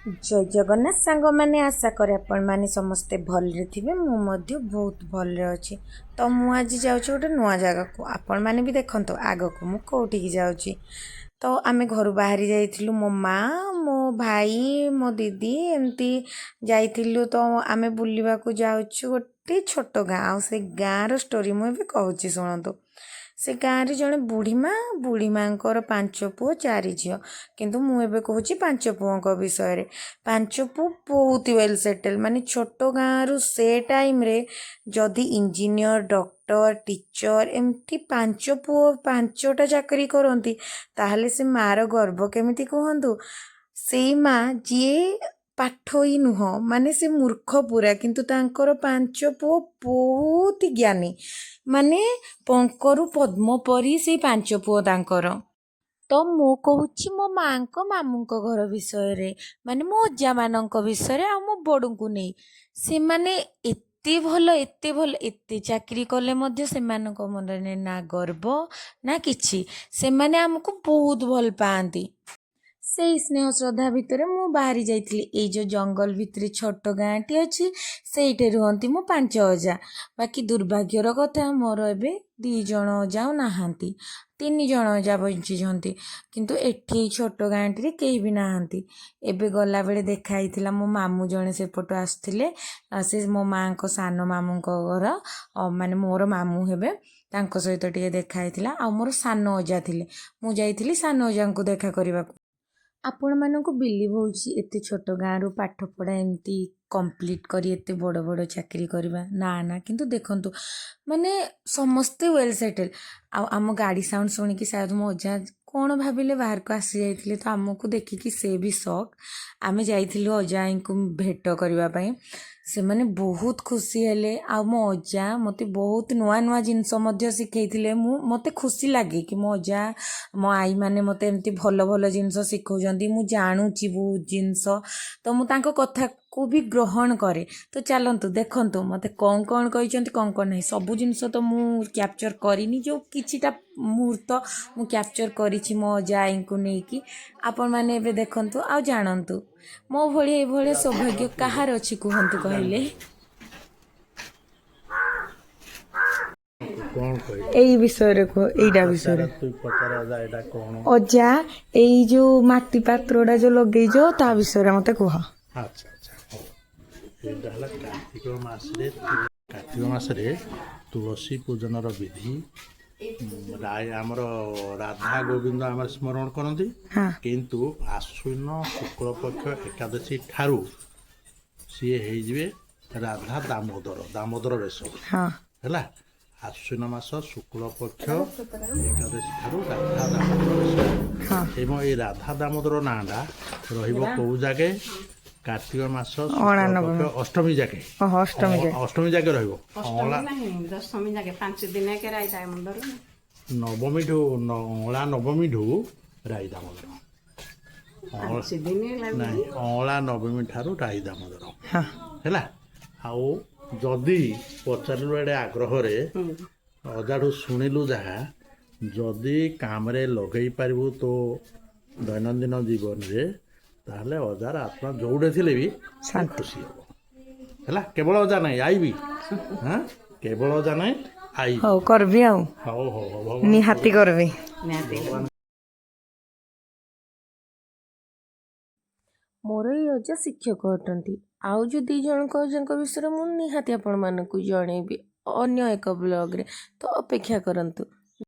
ଜୟ ଜଗନ୍ନାଥ ସାଙ୍ଗମାନେ, ଆଶା କରେ ଆପଣମାନେ ସମସ୍ତେ ଭଲରେ ଥିବେ। ମୁଁ ମଧ୍ୟ ବହୁତ ଭଲରେ ଅଛି। ତ ମୁଁ ଆଜି ଯାଉଛି ଗୋଟେ ନୂଆ ଜାଗାକୁ। ଆପଣମାନେ ବି ଦେଖନ୍ତୁ ଆଗକୁ ମୁଁ କେଉଁଠିକି ଯାଉଛି। ତ ଆମେ ଘରୁ ବାହାରି ଯାଇଥିଲୁ, ମୋ ମା, ମୋ ଭାଇ, ମୋ ଦିଦି ଏମିତି ଯାଇଥିଲୁ। ତ ଆମେ ବୁଲିବାକୁ ଯାଉଛୁ ଗୋଟେ ଛୋଟ ଗାଁ, ଆଉ ସେ ଗାଁର ଷ୍ଟୋରି ମୁଁ ଏବେ କହୁଛି, ଶୁଣନ୍ତୁ। ସେ ଗାଁରେ ଜଣେ ବୁଢ଼ୀମା, ବୁଢ଼ୀମାଙ୍କର 5 ପୁଅ 4 ଝିଅ। କିନ୍ତୁ ମୁଁ ଏବେ କହୁଛି 5 ପୁଅଙ୍କ ବିଷୟରେ। 5 ପୁଅ ବହୁତ ୱେଲ୍ ସେଟେଲ୍, ମାନେ ଛୋଟ ଗାଁରୁ ସେ ଟାଇମ୍ରେ ଯଦି ଇଞ୍ଜିନିୟର, ଡକ୍ଟର, ଟିଚର ଏମିତି 5 ପୁଅ 5ଟା ଚାକିରି କରନ୍ତି, ତାହେଲେ ସେ ମାଆର ଗର୍ବ କେମିତି କୁହନ୍ତୁ। ସେଇ ମା ଯିଏ ପାଠୋଇ ନୁହଁ, ମାନେ ସେ ମୂର୍ଖ ପୁରା, କିନ୍ତୁ ତାଙ୍କର 5 ପୁଅ ବହୁତ ଜ୍ଞାନୀ, ମାନେ ପଙ୍କରୁ ପଦ୍ମ ପରି ସେଇ 5 ପୁଅ ତାଙ୍କର। ତ ମୁଁ କହୁଛି ମୋ ମାଆଙ୍କ ମାମୁଁଙ୍କ ଘର ବିଷୟରେ, ମାନେ ମୋ ଅଜାମାନଙ୍କ ବିଷୟରେ ଆଉ ମୋ ବଡ଼ୁଙ୍କୁ ନେଇ। ସେମାନେ ଏତେ ଭଲ, ଏତେ ଭଲ, ଏତେ ଚାକିରି କଲେ ମଧ୍ୟ ସେମାନଙ୍କ ମନରେ ନା ଗର୍ବ ନା କିଛି। ସେମାନେ ଆମକୁ ବହୁତ ଭଲ ପାଆନ୍ତି। ସେଇ ସ୍ନେହ ଶ୍ରଦ୍ଧା ଭିତରେ ମୁଁ ବାହାରି ଯାଇଥିଲି। ଏଇ ଯେଉଁ ଜଙ୍ଗଲ ଭିତରେ ଛୋଟ ଗାଁଟି ଅଛି, ସେଇଠି ରୁହନ୍ତି ମୋ 5 ଅଜା। ବାକି ଦୁର୍ଭାଗ୍ୟର କଥା, ମୋର ଏବେ 2 ଜଣ ଅଜା ଆଉ ନାହାନ୍ତି, 3 ଜଣ ଅଜା ବଞ୍ଚିଛନ୍ତି, କିନ୍ତୁ ଏଠି ଛୋଟ ଗାଁଟିରେ କେହି ବି ନାହାନ୍ତି। ଏବେ ଗଲାବେଳେ ଦେଖା ହେଇଥିଲା ମୋ ମାମୁଁ ଜଣେ ସେପଟୁ ଆସୁଥିଲେ। ସେ ମୋ ମାଆଙ୍କ ସାନ ମାମୁଁଙ୍କ ଘର, ମାନେ ମୋର ମାମୁଁ ହେବେ, ତାଙ୍କ ସହିତ ଟିକେ ଦେଖା ହେଇଥିଲା। ଆଉ ମୋର ସାନ ଅଜା ଥିଲେ, ମୁଁ ଯାଇଥିଲି ସାନ ଅଜାଙ୍କୁ ଦେଖା କରିବାକୁ। ଆପଣମାନଙ୍କୁ ବିଲିଭ୍ ହେଉଛି ଏତେ ଛୋଟ ଗାଁରୁ ପାଠ ପଢ଼ା ଏମିତି କମ୍ପ୍ଲିଟ୍ କରି ଏତେ ବଡ଼ ବଡ଼ ଚାକିରି କରିବା? ନା ନା, କିନ୍ତୁ ଦେଖନ୍ତୁ ମାନେ ସମସ୍ତେ ୱେଲ୍ ସେଟେଲ୍। ଆଉ ଆମ ଗାଡ଼ି ସାଉଣ୍ଡ ଶୁଣିକି ସାୟଦ ମୋ ଅଜା କ'ଣ ଭାବିଲେ, ବାହାରକୁ ଆସିଯାଇଥିଲେ। ତ ଆମକୁ ଦେଖିକି ସେ ବି ସକ୍। ଆମେ ଯାଇଥିଲୁ ଅଜା ଆଈଙ୍କୁ ଭେଟ କରିବା ପାଇଁ, ସେମାନେ ବହୁତ ଖୁସି ହେଲେ। ଆଉ ମୋ ଅଜା ମୋତେ ବହୁତ ନୂଆ ନୂଆ ଜିନିଷ ମଧ୍ୟ ଶିଖେଇଥିଲେ। ମୋତେ ଖୁସି ଲାଗେ କି ମୋ ଅଜା, ମୋ ଆଈମାନେ ମୋତେ ଏମିତି ଭଲ ଭଲ ଜିନିଷ ଶିଖଉଛନ୍ତି। ମୁଁ ଜାଣୁଛି ବହୁତ ଜିନିଷ, ତ ମୁଁ ତାଙ୍କ କଥାକୁ ବି ଗ୍ରହଣ କରେ। ତ ଚାଲନ୍ତୁ ଦେଖନ୍ତୁ ମୋତେ କ'ଣ କ'ଣ କହିଛନ୍ତି, କ'ଣ କ'ଣ ନାହିଁ। ସବୁ ଜିନିଷ ତ ମୁଁ କ୍ୟାପଚର୍ କରିନି, ଯେଉଁ କିଛିଟା ମୁହୂର୍ତ୍ତ ମୁଁ କ୍ୟାପଚର୍ କରିଛି ମୋ ଅଜା ଆଈଙ୍କୁ ନେଇକି, ଆପଣମାନେ ଏବେ ଦେଖନ୍ତୁ ଆଉ ଜାଣନ୍ତୁ। ମୋ ଭଳି ଏଇଭଳିଆ ସୌଭାଗ୍ୟ କାହାର ଅଛି କୁହନ୍ତୁ କହିଲେ? କଣ କହିବି? ଏଇ ବିଷୟରେ କୁହ, ଏଇଟା ବିଷୟରେ। ତୁଇ ପଚାର ଅଜା, ଏଇଟା କଣ? ଅଜା, ଏଇ ଯୋଉ ମାଟି ପାତ୍ରଟା ଯୋଉ ଲଗେଇଛ ତା ବିଷୟରେ ମତେ କୁହ। ଆଚ୍ଛା ଆଚ୍ଛା, ହଉ। ଏଇଟା ହେଲା କାର୍ତ୍ତିକ ମାସରେ ତୁଳସୀ ପୂଜନର ବିଧି। ରାୟ ଆମର ରାଧା ଗୋବିନ୍ଦ ଆମର ସ୍ମରଣ କରନ୍ତି, କିନ୍ତୁ ଆଶ୍ୱିନ ଶୁକ୍ଳପକ୍ଷ ଏକାଦଶୀ ଠାରୁ ସିଏ ହେଇଯିବେ ରାଧା ଦାମୋଦର, ଦାମୋଦର ବେଶ। ହେଲା, ଆଶ୍ୱିନ ମାସ ଶୁକ୍ଳପକ୍ଷ ଏକାଦଶୀ ଠାରୁ ରାଧା ଦାମୋଦର ବେଶ। ଏବଂ ଏଇ ରାଧା ଦାମୋଦର ନାଁଟା ରହିବ କୋଉ ଯାକେ? କାର୍ତ୍ତିକ ମାସ ଶୁକ୍ଳପକ୍ଷ ଅଷ୍ଟମୀ ଯାକେ। ଅଷ୍ଟମୀ ଯାକେ। ଅଷ୍ଟମୀ ଯାକେ ରହିବ। ଅଁଳା ଦଶମୀ ଯାକେ, 5 ଦିନ ଯାକେ ରାଇ ଦାମୋଦର। ନବମୀଠୁ, ଅଁଳା ନବମୀଠୁ ରାଇ ଦାମୋଦର। ନାଇଁ, ଅଁଳା ନବମୀ ଠାରୁ ରାଇ ଦାମୋଦର ହେଲା। ଆଉ ଯଦି ପଚାରିଲୁ ଏଡ଼େ ଆଗ୍ରହରେ, ଅଜାଠୁ ଶୁଣିଲୁ ଯାହା, ଯଦି କାମରେ ଲଗେଇ ପାରିବୁ ତୋ ଦୈନନ୍ଦିନ ଜୀବନରେ, ତାହେଲେ ଅଜାର ଆତ୍ମା ଯୋଉଠି ଥିଲେ ବି ଖୁସି ହବ। ହେଲା, କେବଳ ଅଜା ନାହିଁ, I ବି। ହଁ, କେବଳ ଅଜା ନାହିଁ, I. ହଉ, କରିବି ଆଉ। ହଉ ହଉ ହଉ, ନିହାତି କରିବି। ମୋର ଏଇ ଅଜା ଶିକ୍ଷକ ଅଟନ୍ତି। ଆଉ ଯେଉଁ 2 ଜଣଙ୍କ ଅଜାଙ୍କ ବିଷୟରେ ମୁଁ ନିହାତି ଆପଣମାନଙ୍କୁ ଜଣେଇବି ଅନ୍ୟ ଏକ ବ୍ଲଗ୍ରେ, ତ ଅପେକ୍ଷା କରନ୍ତୁ।